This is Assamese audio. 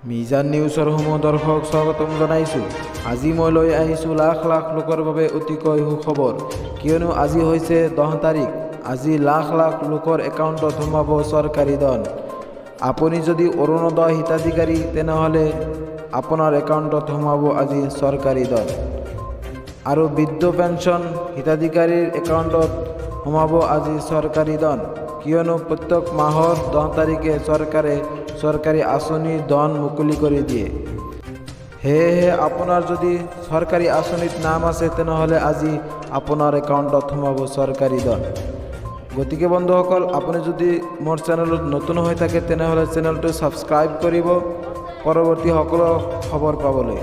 মিজান নিউজৰ সমূহ দৰ্শক স্বাগতম জনাইছোঁ। আজি মই লৈ আহিছোঁ লাখ লাখ লোকৰ বাবে অতিকৈ সুখবৰ, কিয়নো আজি হৈছে 10 তাৰিখ। আজি লাখ লাখ লোকৰ একাউণ্টত সোমাব চৰকাৰী ধন। আপুনি যদি অৰুণোদয় হিতাধিকাৰী, তেনেহ'লে আপোনাৰ একাউণ্টত সোমাব আজি চৰকাৰী ধন। আৰু বৃদ্ধ পেঞ্চন হিতাধিকাৰীৰ একাউণ্টত সোমাব আজি চৰকাৰী ধন, কিয়নো প্ৰত্যেক মাহৰ 10 তাৰিখে চৰকাৰে চৰকাৰী আঁচনিৰ ধন মুকলি কৰি দিয়ে। সেয়েহে আপোনাৰ যদি চৰকাৰী আঁচনিত নাম আছে, তেনেহ'লে আজি আপোনাৰ একাউণ্টত সোমাব চৰকাৰী ধন। গতিকে বন্ধুসকল, আপুনি যদি মোৰ চেনেলত নতুন হৈ থাকে, তেনেহ'লে চেনেলটো ছাবস্ক্ৰাইব কৰিব পৰৱৰ্তী সকলো খবৰ পাবলৈ।